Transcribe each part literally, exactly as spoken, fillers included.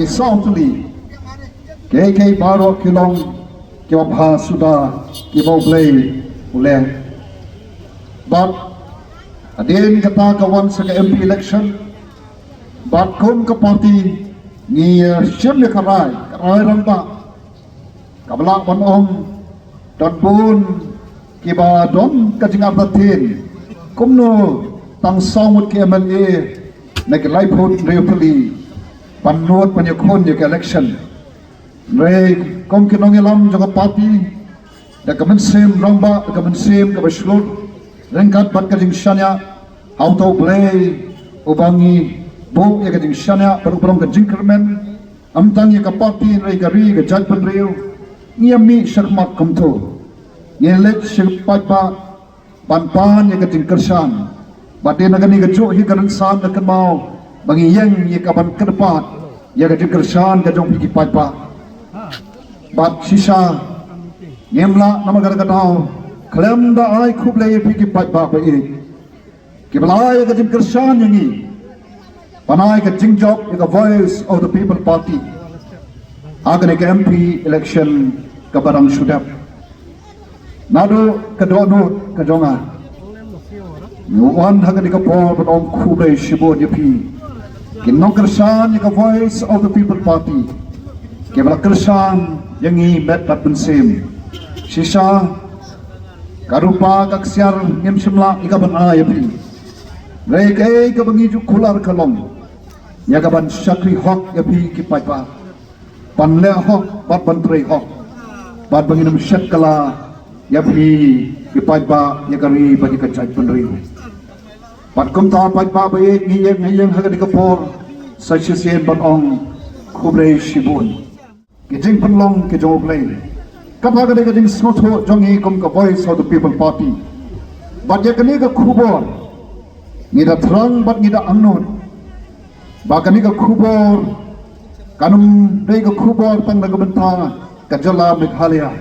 Saw tylli. Kiei kiei baroh ki long kiba bha suda, kiba U Blei u leh. Bad hadien kata ka wan sa ka M P election. Bad kum ka party ngi, eh, shim ïa ka rai, ka rai rangbah, kaba lah ban ong don bun kiba don ka jingartatien kumno tang saw ngut ki M L A na ki laiphew hynriew tylli ban nud ban ïakhun ïa ka election. Hynrei kum ki nongïalam jong ka party, da ka mynsiem rangbah, da ka mynsiem kaba shlur, ryngkat bad ka jingshaniah ha uta U Blei uba ngi buh ïa ka jingshaniah bad uba long ka jingkyrmen, ym tang ïa ka party hynrei ka ri ka jaitbynriew, ngi ïa mih shakhmat kumto. Ngi leit sha paidbah ban pan ïa ka jingkyrshan. Bad dei na kane kajuh hi ka rynsan ka kynmaw ba ngi ïeng ïa ka ban kyrpad ïa ka jingkyrshan ka jong phi ki paidbah. Bad shisha ngim lah namar kata ka daw khlem da ai khublei ïa phi ki paidbah ba ïeit kiba la ai ïa ka jingkyrshan ïa ngi ban ai ka jingjop ïa ka Voice of the People Party ha kane ka M P election kaba dang shu dep. Naduh ka dohnud ka jong nga, ngi wan ha kane ka por ban ong khublei shibun ïa phi ki nongkyrshan ïa ka Voice of the People Party kiba la kyrshan ïa ngi met bad mynsiem. Shisha ka rupa ka ksiar ngim shym lah ïa ka ban ai ïa phi. Hynrei kaei kaba ngi ju kular ka long ïa ka ban shakri hok ïa phi ki paidbah, ban leh hok bad ban trei hok, bad ba ngin ym shet kylla ïa phi ki paidbah, ïa ka ri bad ïa ka jaitbynriew. Bad kumta paidbah ba ïeit, ngi ïeng, ngi ïeng ha kane ka por sa shisien ban ong khublei shibun. Ki jingpynlong ki jong U Blei. Kata ka dei ka jingsngewthuh jong ngi kum ka Voice of the People Party. Bad ïa kane ka khubor ngi da thrang bad ngi da angnud ba kane ka khubor kan ym dei ka khubor tang na ka bynta ka jylla Meghalaya.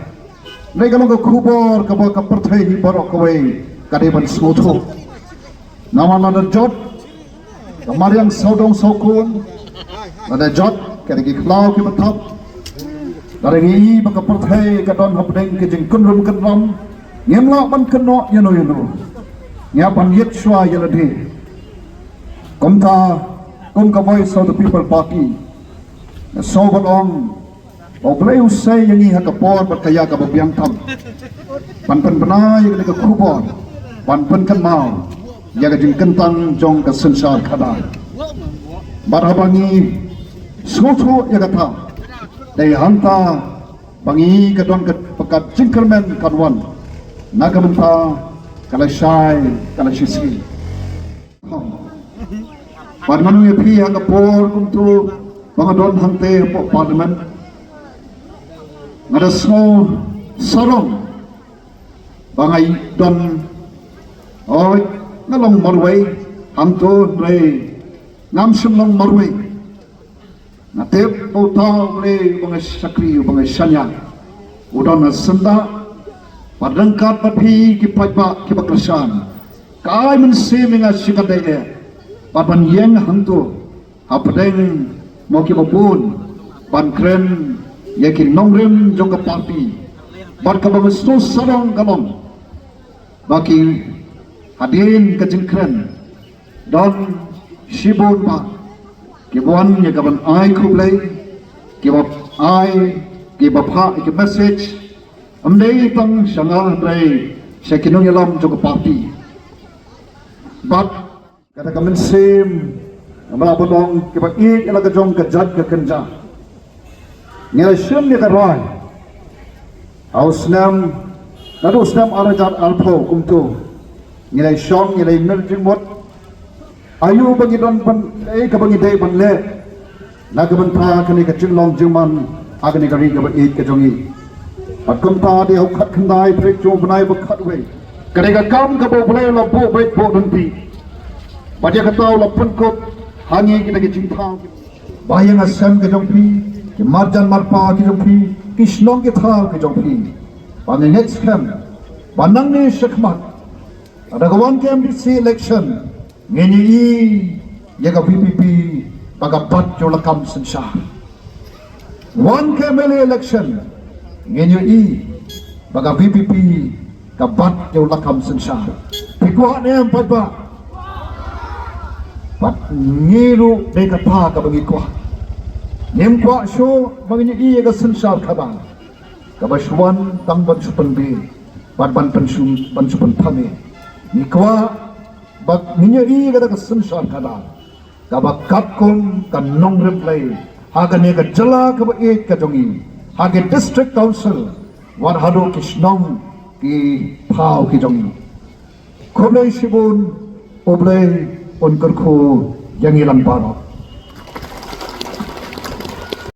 Dei ka long ka khubor kaba ka pyrthei hi baroh kawei ka dei ban sngewthuh. Namar lada jot ka mariang sawdong sawkun, lada jot ka dei ki khlaw kiba thap, lada ngi i ba ka pyrthei ka don hapdeng ki jingkynrum kynram, ngim lah ban kynnoh ïano ïano. Ngi hap ban ïit shuwa ïa lade. Kumta kum ka Voice of the People Party, nga sngew ban ong ba U Blei u sei ïa ngi ha ka por bad ka ïa kaba biang tam ban pynbna ïa kane ka khubor, ban pynkynmaw ïa ka jingkyntang jong ka synshar khadar. Bad haba ngi sngewthuh ïa kata, dei hangta ba ngi ka don ka, ka jingkyrmen kan wan na ka bynta ka lashai ka lashisngi. Bad nga ong ïa phi ha ka por kumto ba nga don hangtei hapoh Parliament, nga da sngew sarong ba nga don, oi, nga long marwei hangto, hynrei ngam shym long marwei. Nga tip ba uta U Blei uba nga shakri, uba nga shaniah, u don ha syndah. Bad ryngkat bad phi ki paidbah kiba kyrshan, ka ai mynsiem ïa nga shi kynta eh bad ban ïeng hangto hapdeng mo kiba bun ban kren ïa ki nongrim jong ka party. Bad kaba nga sngew sarong ka long ba ki hadien ka jingkren don shibun bah kiba wan ïa ka ban ai khublei, kiba ai, kiba phah ïa ki message, ym dei tang sha nga hynrei sha ki nongïalam jong ka party. Bad kata ka mynsiem, nga la ban ong kiba ïeit ïa la ka jong ka jait ka kynja. Ngi la shim ïa ka rai ha u snem, naduh u snem ar hajar arphew kumto, ngi la shong, ngi la mir jingmut aïu ba ngi don ban, eh, kaba ngi dei ban leh na ka bynta kane ka jinglong jingman ha kane ka ri kaba ïeit ka jong ngi. Bad kumta dei ha u khatkhyndai tarik jong u bnai ba khatwei, ka dei ka kam kaba U Blei u la buh beit buh ryntih. Bad ïa kata u la pynkup ha ngi kita ki jingthaw, ba ïa nga sem ka jong phi, ki marjan marpa ki jong phi, ki shnong ki thaw ki jong phi, ba nga ngeit skhem ba nangne shakhmat lada ka wan ka M D C election, ngin ïohi ïa ka V P P ba ka bat jong la kam synshar. Wan ka M L A election, ngin ïohi ba ka V P P ka bat ïa u lakam synshar. Phi kwah ne em paidbah? Bad ngi ruh dei kata kaba ngi kwah. Ngim kwah shuh ba ngin ïohi ïa ka synshar khadar kaba shu wan tang ban shu pynbeit bad ban pynshu, ban shu pynthame. Ngi kwah ba ngin ïohi ïa kata ka synshar khadar kaba katkum ka nongrim Blei ha kane ka jylla kaba ïeit ka jong ngi, ha ki district council, wat haduh ki shnong ki thaw ki jong ngi. Khublei shibun, U Blei un kyrkhu ïa ngi lang baroh.